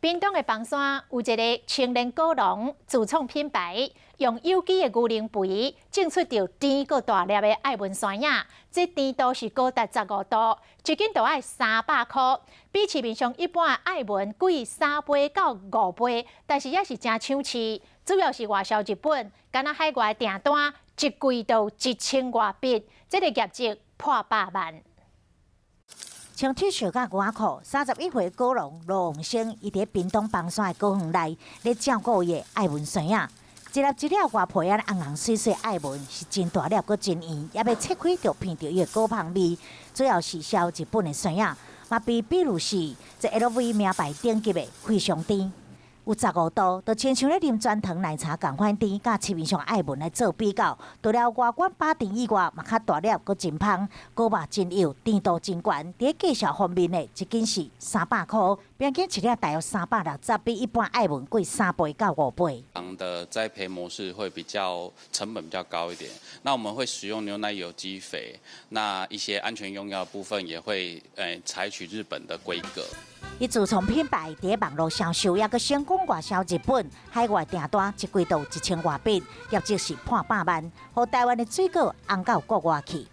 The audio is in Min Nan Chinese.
屏東的枋山有一个青年果農自創品牌，用有機的牛奶肥種出著甜閣大粒的愛文山杏，這甜度是高達15度，一斤就愛300箍，比市面上一般的愛文貴3倍到5倍，但是也是誠搶市，主要是外銷日本，敢若海外訂單一季就1000外筆，這個業績破百萬。穿 T 恤佮牛仔褲，31歲果農羅永生，伊佇屏東枋山的果園內咧照顧伊的愛文山杏，一粒一粒外皮按呢紅紅媠媠愛文是真大粒，閣真圓，猶未切開就聞著伊的果香味。主要是銷日本的山杏，嘛比比如是這 LV 名牌等級的非常甜，有15度，就親像咧啉專糖奶茶仝款甜，佮市面上愛文來做比較，除了外觀飽甜以外，嘛較大粒，閣真芳，果肉真幼，甜度真懸。佇價數方面呢，一斤是300箍，平均一粒大約360，比一般愛文貴3倍到5倍。的栽培模式會比較成本比較高一點，那我們會使用牛奶有機肥，那一些安全用藥部分也會採取日本的規格。伊自創品牌佇網路銷售，猶閣成功外銷日本，海外訂單一季度1000外筆，業績是破百萬，予台灣的水果紅到國外去。